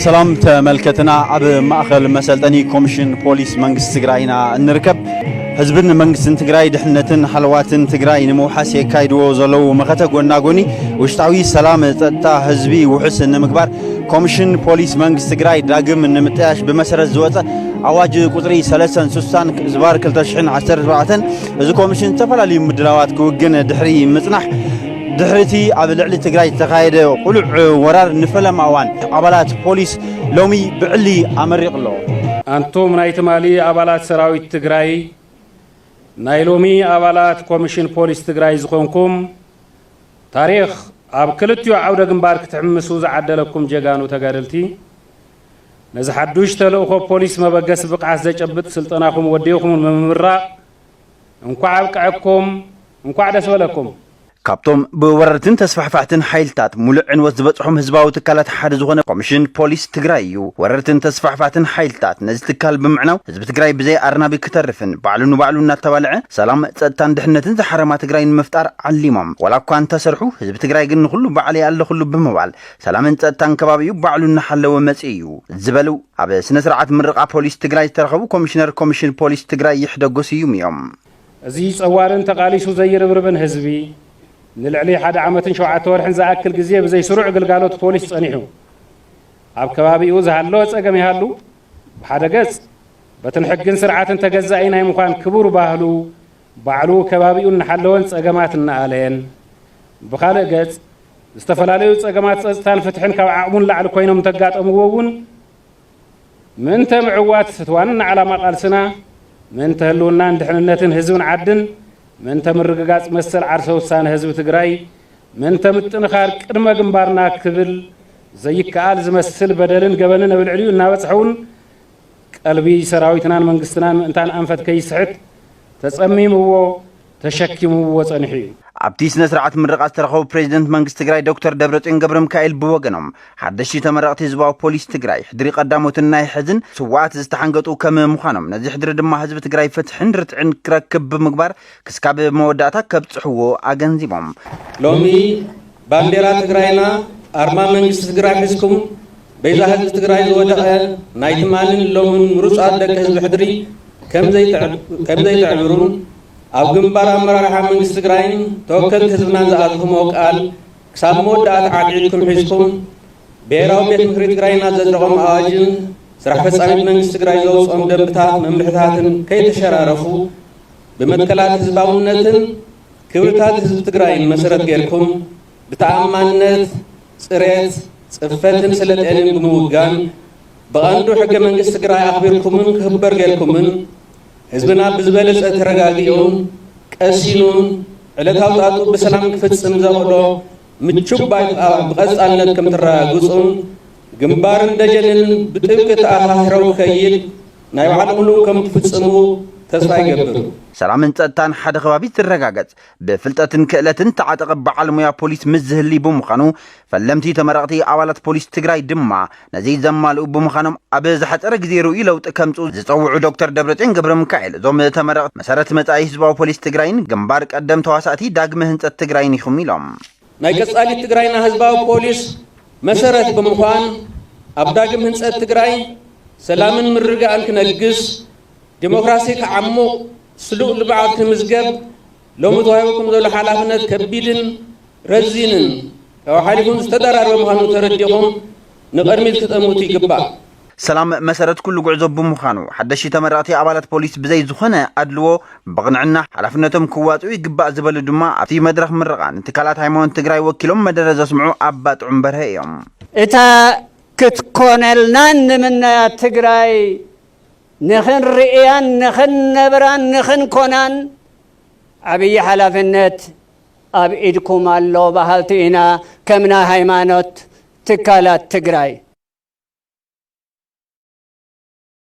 ሰላም ተመልከትና፣ ኣብ ማእኸል መሰልጠኒ ኮሚሽን ፖሊስ መንግስቲ ትግራይ ኢና እንርከብ። ህዝብን መንግስትን ትግራይ ድሕነትን ሃለዋትን ትግራይ ንምውሓስ የካይድዎ ዘለዉ መኸተ ጎና ጎኒ ውሽጣዊ ሰላም ጸጥታ ህዝቢ ውሑስ ንምግባር ኮሚሽን ፖሊስ መንግስቲ ትግራይ ዳግም ንምጥያሽ ብመሰረት ዝወጸ ኣዋጅ ቁጽሪ ሰለስተን ስሳን ዝባር ክልተ ሽሕን ዓሰርተ ኣርባዕተን እዚ ኮሚሽን ዝተፈላለዩ ምድላዋት ክውግን ድሕሪ ምጽናሕ ድሕሪ እቲ ኣብ ልዕሊ ትግራይ ዝተኻየደ ቅሉዕ ወራር ንፈለማ እዋን ኣባላት ፖሊስ ሎሚ ብዕሊ ኣመሪቑ ኣሎ። ኣንቱም ናይ ትማሊ ኣባላት ሰራዊት ትግራይ፣ ናይ ሎሚ ኣባላት ኮሚሽን ፖሊስ ትግራይ ዝኾንኩም፣ ታሪኽ ኣብ ክልቲኡ ዓውደ ግንባር ክትሕምሱ ዝዓደለኩም ጀጋኑ ተጋደልቲ፣ ነዚ ሓዱሽ ተልእኾ ፖሊስ መበገሲ ብቕዓት ዘጨብጥ ስልጠናኹም ወዲኹም ንምምራቕ እንኳዕ ኣብቀዐኩም፣ እንኳዕ ደስ በለኩም። ካብቶም ብወረርትን ተስፋሕፋሕትን ሓይልታት ሙሉእ ዕንወት ዝበፅሖም ህዝባዊ ትካላት ሓደ ዝኾነ ኮሚሽን ፖሊስ ትግራይ እዩ። ወረርትን ተስፋሕፋሕትን ሓይልታት ነዚ ትካል ብምዕናው ህዝቢ ትግራይ ብዘይ ኣርናቢ ክተርፍን ባዕሉ ንባዕሉ እናተባልዐ ሰላም፣ ፀጥታን ድሕነትን ዝሓረማ ትግራይ ንምፍጣር ዓሊሞም ዋላ እኳ እንተሰርሑ ህዝቢ ትግራይ ግን ንኹሉ ባዕለይ ኣለኹሉ ብምባል ሰላምን ፀጥታን ከባቢኡ ባዕሉ እናሓለወ መፂኡ እዩ ዝበሉ ኣብ ስነ ስርዓት ምርቓ ፖሊስ ትግራይ ዝተረኸቡ ኮሚሽነር ኮሚሽን ፖሊስ ትግራይ ይሕደጎ ስዩም እዮም። እዚ ጸዋርን ተቓሊሱ ዘይርብርብን ህዝቢ ንልዕሊ ሓደ ዓመትን ሸውዓተ ወርሕን ዝኣክል ግዜ ብዘይ ስሩዕ ግልጋሎት ፖሊስ ጸኒሑ። ኣብ ከባቢኡ ዝሃለወ ጸገም ይሃሉ፣ ብሓደ ገጽ በትን ሕግን ስርዓትን ተገዛኢ ናይ ምዃን ክቡር ባህሉ ባዕሉ ከባቢኡ እናሓለወን ጸገማት እናኣለየን፣ ብኻልእ ገጽ ዝተፈላለዩ ጸገማት ጸጥታን ፍትሕን ካብ ዓቕሙ ንላዕሊ ኮይኖም እንተጋጠምዎ እውን ምእንተ ምዕዋት እቲ ዋና ዓላማ ቃልስና፣ ምእንተ ህልውናን ድሕንነትን ህዝብን ዓድን፣ ምእንተ ምርግጋጽ መሰል ዓርሰ ውሳነ ህዝቢ ትግራይ፣ ምእንተ ምጥንኻር ቅድመ ግንባርና ክብል ዘይከኣል ዝመስል በደልን ገበንን ኣብ ልዕሊኡ እናበጽሐ እውን ቀልቢ ሰራዊትናን መንግስትናን ምእንታን ኣንፈት ከይስሕት ተጸሚምዎ ተሸኪምዎ ጸኒሑ እዩ። ኣብቲ ስነ ስርዓት ምርቓ ዝተረኸቡ ፕሬዚደንት መንግስቲ ትግራይ ዶክተር ደብረጽዮን ገብረ ሚካኤል ብወገኖም ሓደሽቲ ተመረቕቲ ህዝባዊ ፖሊስ ትግራይ ሕድሪ ቀዳሞትን ናይ ሕዝን ስዋኣት ዝተሓንገጡ ከም ምዃኖም ነዚ ሕድሪ ድማ ህዝቢ ትግራይ ፍትሕን ርትዕን ክረክብ ብምግባር ክስካብ መወዳእታ ከብፅሕዎ ኣገንዚቦም። ሎሚ ባንዴራ ትግራይና ኣርማ መንግስቲ ትግራይ ሒዝኩም በይዛ ህዝቢ ትግራይ ዝወደቐ ናይ ትማልን ሎምን ምሩፃት ደቂ ህዝቢ ሕድሪ ከም ዘይትዕብሩን ኣብ ግንባር ኣመራርሓ መንግስቲ ትግራይን ተወከልቲ ህዝብናን ዝኣተኹምዎ ቃል ክሳብ መወዳእታ ዓድዒድኩም ሒዝኩም ብሄራዊ ቤት ምክሪ ትግራይና ዘፅደቖም ኣዋጅን ስራሕ ፈፃሚት መንግስቲ ትግራይ ዘውፅኦም ደንብታት መምርሕታትን ከይተሸራረፉ ብመትከላት ህዝባውነትን ክብርታት ህዝቢ ትግራይን መሰረት ጌርኩም ብተኣማንነት፣ ፅሬት፣ ፅፈትን ስለጤንን ብምውጋን ብቐንዱ ሕገ መንግስቲ ትግራይ ኣኽቢርኩምን ክኽበር ጌርኩምን ህዝብና ብዝበለፀ ተረጋጊኡን ቀሲኑን ዕለታዊ ጣጡ ብሰላም ክፍፅም ዘኽእሎ ምቹብ ባይታ ብቐፃልነት ከም ተረጋግፁን ግንባርን ደጀንን ብጥብቂ ተኣሳሲሮም ክኸይድ ናይ ባዕልኹም ከም ትፍፅሙ ተስፋ ይገብር። ሰላምን ጸጥታን ሓደ ከባቢ ዝረጋገጽ ብፍልጠትን ክእለትን ተዓጠቐ በዓል ሙያ ፖሊስ ምስ ዝህሊ ብምዃኑ ፈለምቲ ተመረቕቲ ኣባላት ፖሊስ ትግራይ ድማ ነዚ ዘማልኡ ብምዃኖም ኣብ ዝሓጸረ ግዜ ርኡይ ለውጢ ከምጽኡ ዝጸውዑ ዶክተር ደብረጽዮን ገብረ ሚካኤል እዞም ተመረቕቲ መሰረት መጻኢ ህዝባዊ ፖሊስ ትግራይን ግንባር ቀደም ተዋሳእቲ ዳግመ ህንጸት ትግራይን ኢኹም ኢሎም። ናይ ቀጻሊት ትግራይና ህዝባዊ ፖሊስ መሰረት ብምዃን ኣብ ዳግም ህንጸት ትግራይ ሰላምን ምርግጋእን ክነግስ ዲሞክራሲ ክዓሙቕ ስሉእ ልምዓት ክምዝገብ ሎሚ ተዋሂቡኩም ዘሎ ሓላፍነት ከቢድን ረዚንን ካብኡ ሓሊፉን ዝተደራረበ ምዃኑ ተረዲኹም ንቕድሚት ክጠምቱ ይግባእ። ሰላም መሰረት ኩሉ ጉዕዞ ብምዃኑ ሓደሽቲ ተመረቕቲ ኣባላት ፖሊስ ብዘይ ዝኾነ ኣድልዎ ብቕንዕና ሓላፍነቶም ክዋፅኡ ይግባእ ዝበሉ ድማ ኣብቲ መድረኽ ምርቓ ንትካላት ሃይማኖት ትግራይ ወኪሎም መደረ ዘስምዑ ኣባ ጥዑም በርሀ እዮም። እታ ክትኮነልናን ንምነያ ትግራይ ንኽንርእያን ንኽንነብራን ንኽንኮናን ዓብዪ ሓላፍነት ኣብ ኢድኩም ኣሎ በሃልቲ ኢና። ከም ናይ ሃይማኖት ትካላት ትግራይ